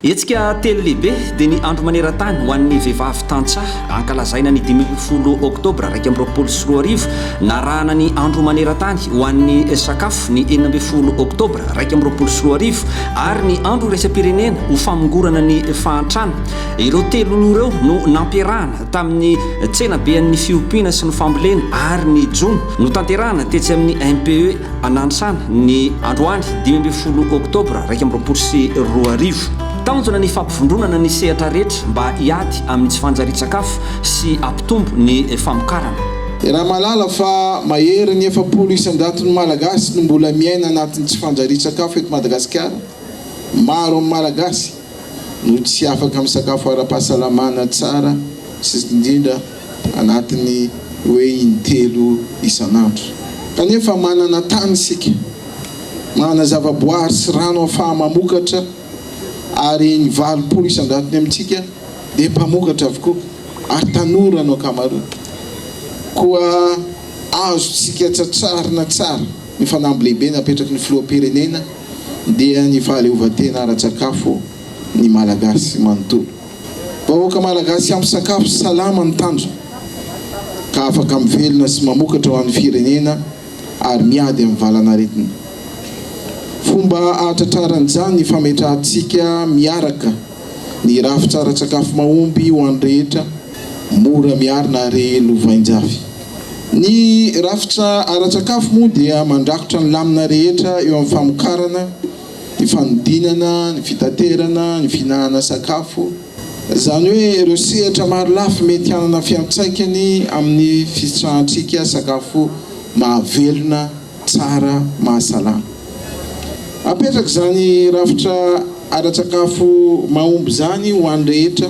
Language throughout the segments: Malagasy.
Hetsika telo lehibe dia ny Andro maneran-tany ho an'ny vehivavy tantsaha, ankalazaina ny 15 oktobra 2021, narahana ny Andro maneran-tany ho an'ny sakafo ny 16 oktobra 2021 ary ny Andro iraisam-pirenena ho famongorana ny fahantrana. Ireo telo ireo no nampiarahana tamin'ny tsenabean'ny fiompiana sy ny fambolena ary ny jono notanterahana tetsy amin'ny MPE Ananisana, ny androany 15 oktobra 2021. Tanjona ny fampivondronana ny sehatra rehetra mba hiady amin'ny tsy fanjarian-tsakafo sy hampitombo ny famokarana. Raha mahalala fa maherin'ny 40 isan-jaton'ny Malagasy no mbola miaina anatin'ny tsy fanjarian-tsakafo eto Madagasikara, maro amin'ny Malagasy no tsy afaka misakafo ara-pahasalamana tsara sy indrindra anatin'ny hoe intelo isan'andro. Kanefa manana tany isika, manana zavaboary sy rano afaha-mamokatra ary ny 80 isan-jatony amintsika dia mpamokatra avokoa ary tanora no ankamaroany. Koa azontsika tratrarina tsara ny fanamby lehibe napetraky ny Filoham-pirenena dia ny fahaleovantena ara-tsakafo ny Malagasy manontolo. Vahoaka Malagasy ampy sakafo sy salama ny tanjona, ka afaka mivelona sy mamokatra ho an'ny firenena ary miady amin'ny valan'aretina. Fomba ahatratrarana izany ny fametrahantsika miaraka ny rafitra ara-tsakafo mahomby ho an'ny rehetra, mora miarina ary lovainjafy. Ny rafitra ara-tsakafo moa dia mandrakotra ny lamina rehetra eo amin'ny famokarana, ny fanodinana, ny fitaterana, ny fihinanana sakafo, izany hoe ireo sehatra marolafy mety hanana fiantraikany amin'ny fisitrahantsika sakafo mahavelona, tsara, mahasalama. Apetraka izany rafitra ara-tsakafo mahomby izany ho an'ny rehetra,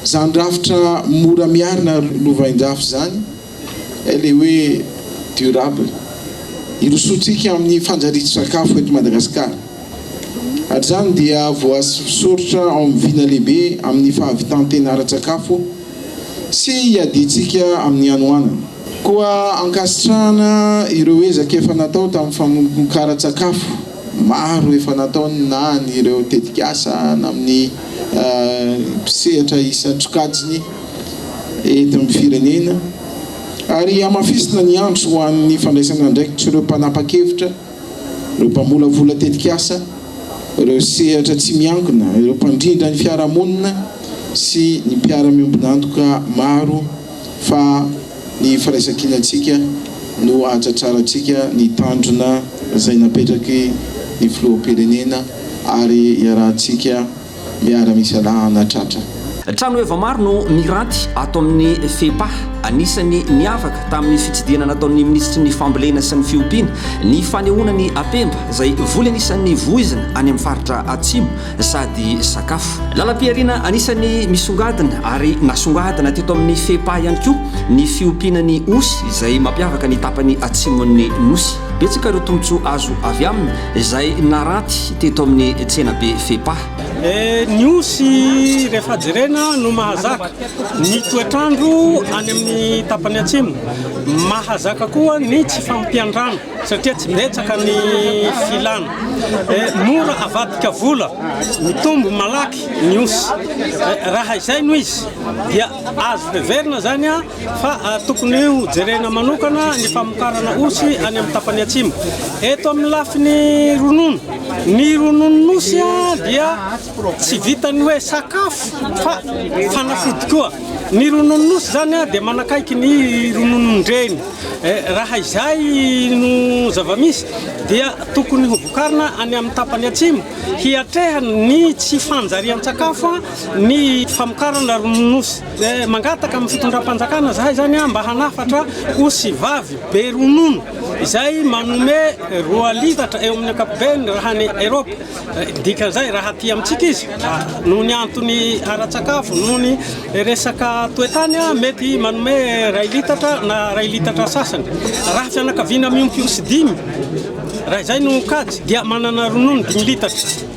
izany rafitra mora miarina lovainjafy izany. Ilay hoe durable. Hirosoantsika amin'ny fanjarian-tsakafo eto Madagasikara. Ary izany dia voasoritra ao amin'ny vina lehibe amin'ny fahavitan-tena ara-tsakafo sy hiadiantsika amin'ny hanoanana. Koa ankasitrahana ireo ezaka efa natao tamin'ny famokaran-tsakafo maro efa nataony na an'ireo tetikasa na amin'ny mpisehatra isan-tsokajiny. eto amin'ny firenena ary hamafisina ny antso ho an'ny fandraisana andraikitr'ireo mpanapa-kevitra, ireo mpamolavola tetikasa, ireo sehatra tsy miankina, ireo mpandrindra ny fiarahamonina sy ny mpiara-miombon'antoka maro fa ny firaisankinantsika no hahatratrarantsika ny tanjona izay napetraky ny filoham-pirenena ary iarahantsika Miara-misalahy hanatratra. Trano heva maro no miranty ato amin'ny FEPA. Anisan'ny niavaka tamin'ny fitsidihana nataon'ny minisitry ny Fambolena sy ny Fiompiana ny fanehoana ny apemba izay voly anisan'ny voizina any amin'ny faritra Atsimo sady sakafo. Lalam-pihariana anisan'ny misongadina ary nasongadina teto amin'ny FEPA ihany koa ny fiompiana ny osy izay mampiavaka ny tapany atsimon'ny Nosy. Betsaka ireo tombontsoa azo avy aminy izay naranty teto amin'ny tsenabe FEPA. Ny osy rehefa jerena no mahazaka ny toetr'andro any amin'ny tapany atsimo, mahazaka koa ny tsy fahampian-drano satria tsy betsaka ny filana, mora avadika vola, mitombo malaky ny osy. Raha izay no izy dia azo heverina izany fa tokony ho jerena manokana ny famokarana osy any amin'ny tapany atsimo. Eto amin'ny lafiny ronono, ny rononon'osy dia tsy vitan'ny hoe sakafo fa fanafody koa. Ny rononon'osy izany dia manakaiky ny rononon-dreny. Raha izay no zava-misy dia tokony ho vokarina any amin'ny tapany atsimo hiatrehana ny tsy fanjarian-tsakafo ny famokarana rononon'osy. Mangataka amin'ny fitondram-panjakana zahay zany mba hanafatra osy vavy be ronono izay manome roa litatra eo amin'ny ankapobeny raha any Europe. Dikan'izay raha aty amintsika izy noho ny antony ara-tsakafo, noho ny resaka toetany mety manome iray litatra na iray litatra sasany. Raha fianakaviana miompy osy dimy, raha izay no kajy dia manana ronono dimy litatra.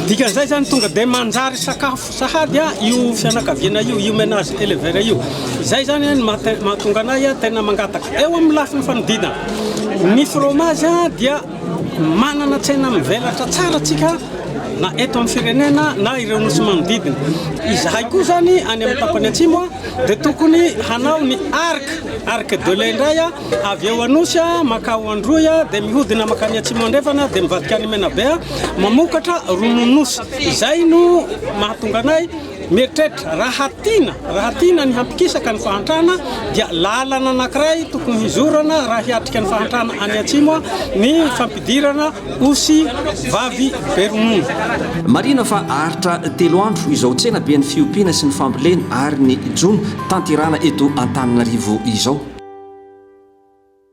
Dikan'izay izany tonga dia manjary sakafo sahady io fianakaviana io, io ménage éleveur io. Izay izany no mahatonga anay tena mangataka. Eo amin'ny lafiny fanodinana, ny fromage dia manana tsena mivelatra tsara tsika. na eto amin'ny firenena na ireo nosy manodidina. Izahay koa izany any amin'ny tapany atsimo dia tokony hanao ny arc, arc de lait indray avy eo Anosy mankao Androy dia mihodina mankany atsimo andrefana dia mivadika any Menabe mamokatra rononosy. Izay no mahatonga anay mieritreritra raha tiana, raha tiana ny hampikisaka ny fahantrana dia lalana anankiray tokony hizorana raha hiatrika ny fahantrana any atsimo ny fampidirana osy vavy be ronono. Marihina fa haharitra telo andro izao tsenaben'ny fiompiana sy ny fambolena ary ny jono tanterahana eto Antananarivo izao.